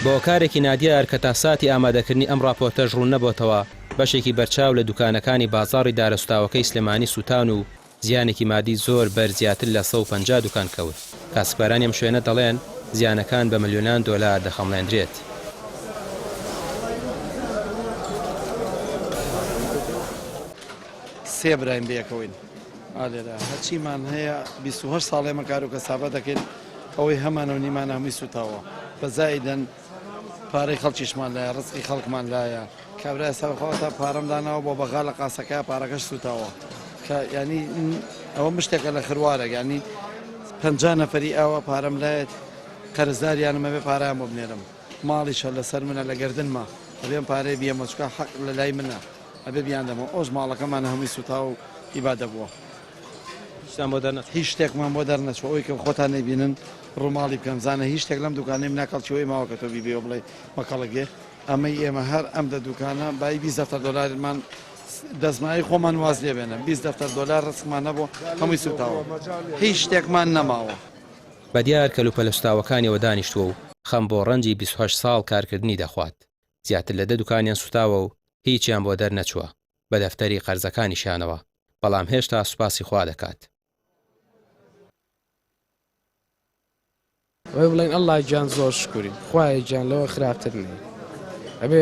بە هۆکارێکی نادیار کە تا ساتی ئامادەکردنی ئەم ڕاپۆرتەش ڕوون نەبۆتەوە، بەشێکی بەرچاو لە دوکانەکانی بازاڕی دارەسوتاوەکەی سلێمانی سووتان و زیانێکی مادی زۆر بەر زیاتر لە 150 دوکان کەوت. کاسبکارانی ئەم شوێنە دەڵێن، زیانەکان بە ملیۆنان دۆلار دەخەمڵێندرێت. سێ براین بەیەکەوەین ئا لێرە هەرچیمان هەیە 28 ساڵ ئێمە کار و کەسابە دەکەین ئەوەی هەمانە و نیمانە هەمووی سوتاوە بە زائیدەن پارەی خەڵکیشمان لایە ڕزقی خەڵکمان لایە کابرا ئێستا بەخوا تا پارەم داناوە بۆ بەغا لە قاسەکە پارەکەش سوتاوە کە ینی ئەوە مشتێکە لە خروارێک ینی پ نەفەری ئاوا پارەم لایەت قەرزداریانم ئەبێ پارەیان بۆ بنێرم ماڵیشە لەسەر منە لە گردنمە ئەبێم پارەی بیەمە چکە حەق لە لای منە ئەبێ بیاندەمەوە ئەوش ماڵەکەمان هەمووی سوتاو و ئیبادە بووە. هیچتان بۆ دەرنەچوو؟ هیچ شتێکمان بۆ دەرنەچوو ئەوەی کە خۆتان نەیبینن ڕووماڵی بکەم زانە هیچ شتێک لەم دوکانەی منا کەڵکی ئەوەی ماوە کە تۆ بیبەی و بڵێی بە کەڵک دێ ئەمەی ئێمە هەر ئەم دە دوکانە بای 20 دەفتەر دۆلارمان دەستمایەی خۆمان واز لێ بێنە 20 دەفتەر دۆلار ڕزقمان نەبوو هەمووی سوتاوە هیچ شتێکمان نەماوە. بەدیار کەلوپەلە سوتاوەکانیەوە دانیشتووە و خەم بۆ ڕەنجی 28 ساڵ کارکردنی دەخوات. زیاتر لە دە دوکانیان سوتاوە و هیچیان بۆ دەرنەچووە بە دەفتەری قەرزەکانیشیانەوە، بەڵام هێشتا سوپاسی خوا دەکات. ئەوەی بڵێن ئەڵڵا گیان زۆر شکوری خوایە گیان لەوە خراپتر نییە ئەبێ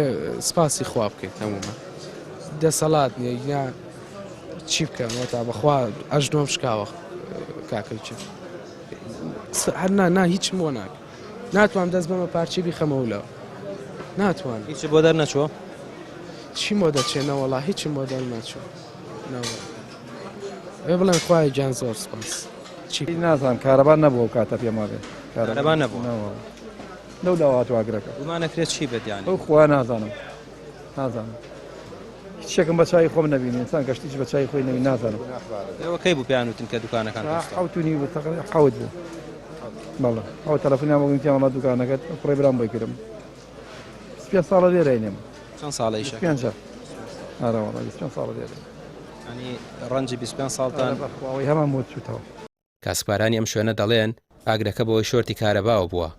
سپاسی خوا بکەیت هەموومان دەسەڵات نییە گیان چی بکەم وەتا بەخوا ئەژنۆم شکاوە کاکە گیان هەر نا نا هیچم بۆ ناکە ناتوانم دەست بەمە پارچەی بیخەمەوە لەوە ناتوانم هیچ بۆ دەرنەچووە؟ چیم بۆ دەچێ نەوەڵا هیچم بۆ دەرنەچوو نەوەڵا ئەوێ بڵێن خوایە گیان زۆر سپاس چی نازانم کارەبا نەبوو ئەو کاتە پێم وابێ کارەبا نەبوو نەوەڵا لەو لاوە هاتووە ئاگرەکە گومان ئەکرێت چی بێت یانی ئەو خوا نازانم نازانم هیچ شتێکم بە چاوی خۆم نەبینی ئینسان کە شتیش بە چاوی خۆی نەبینی نازانم ئێوە کەی بوو پێیان وتن کە دوکانەکان سوتا؟ حەوت و نیو بوو تەقریبا حەوت بوو بەڵێ ئەو تەلەفۆنیان بۆ وتیان وەڵا دوکانەکەت کوڕی برام بۆی کردم 25 ساڵە لێرەین ئێمە چەند ساڵە ئیشەکە؟ 25 ئارە وەڵا 25 ساڵە لێرەین یانی ڕەنجی 25 ساڵتان ئارە بەخوا ئەوەی هەمان بۆ چووتەوە. کاسبکارانی ئەم شوێنە دەڵێن ئاگرەکە بەهۆی شۆرتی کارەباوە بووە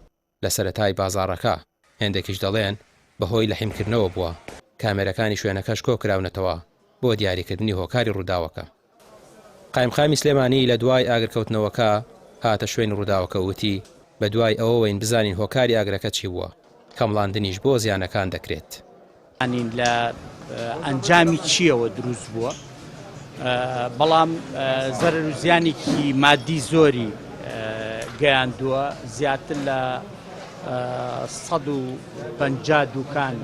لە سەرەتای بازاڕەکە، هێندێکیش دەڵێن بەهۆی لەحیمکردنەوە بووە، کامێرەکانی شوێنەکەش کۆکراونەتەوە بۆ دیاریکردنی هۆکاری ڕووداوەکە. قایمقامی سلێمانی لە دوای ئاگرکەوتنەوەکە هاتە شوێنی ڕووداوەکە و وتی، بەدوای ئەوەوەین بزانین هۆکاری ئاگرەکە چی بووە، خەمڵاندنیش بۆ زیانەکان دەکرێت. زانین لە ئەنجامی چییەوە دروست بووە، بەڵام زەرەر و زیانێکی مادی زۆری گەیاندووە، زیاتر لە 150 دوکان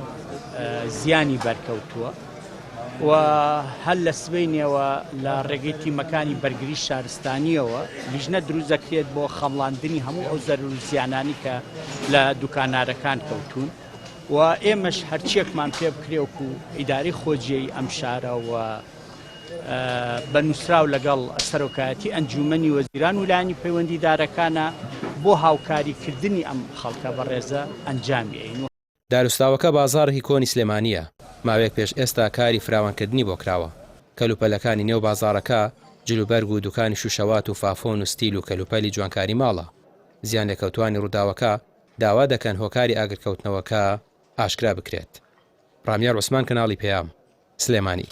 زیانی بەرکەوتووە و هەر لە سبەینێوە لە ڕێگەی تیمەکانی بەرگری شارستانیەوە لیژنە دروست دەکرێت بۆ خەمڵاندنی هەموو ئەو زەرەر و زیانانی کە لە دوکانارەکان کەوتوون. و ئێمەش هەرچیەکمان پێ بکرێ وەکو ئیدارەی خۆجێی ئەم شارە و بە نووسراو لەگەڵ سەرۆکایەتی ئەنجومەنی وەزیران و لایەنی پەیوەندیدارەکانە بۆ هاوکاریکردنی ئەم خەڵکە بەڕێزە ئەنجامی ئەین. داروستاوەکە بازاڕێکی کۆنی سلێمانییە، ماوەیەک پێش ئێستا کاری فراوانکردنی بۆ کراوە، کەلوپەلەکانی نێو بازاڕەکە جلوبەرگ و دوکانی شوشەوات و فافۆن و ستیل و کەلوپەلی جوانکاری ماڵە، زیانلێکەوتووانی ڕووداوەکە داوا دەکەن هۆکاری ئاگرکەوتنەوەکە ئاشکرا بکرێت. ڕامیار عوسمان کەناڵی پەیام، سلێمانی.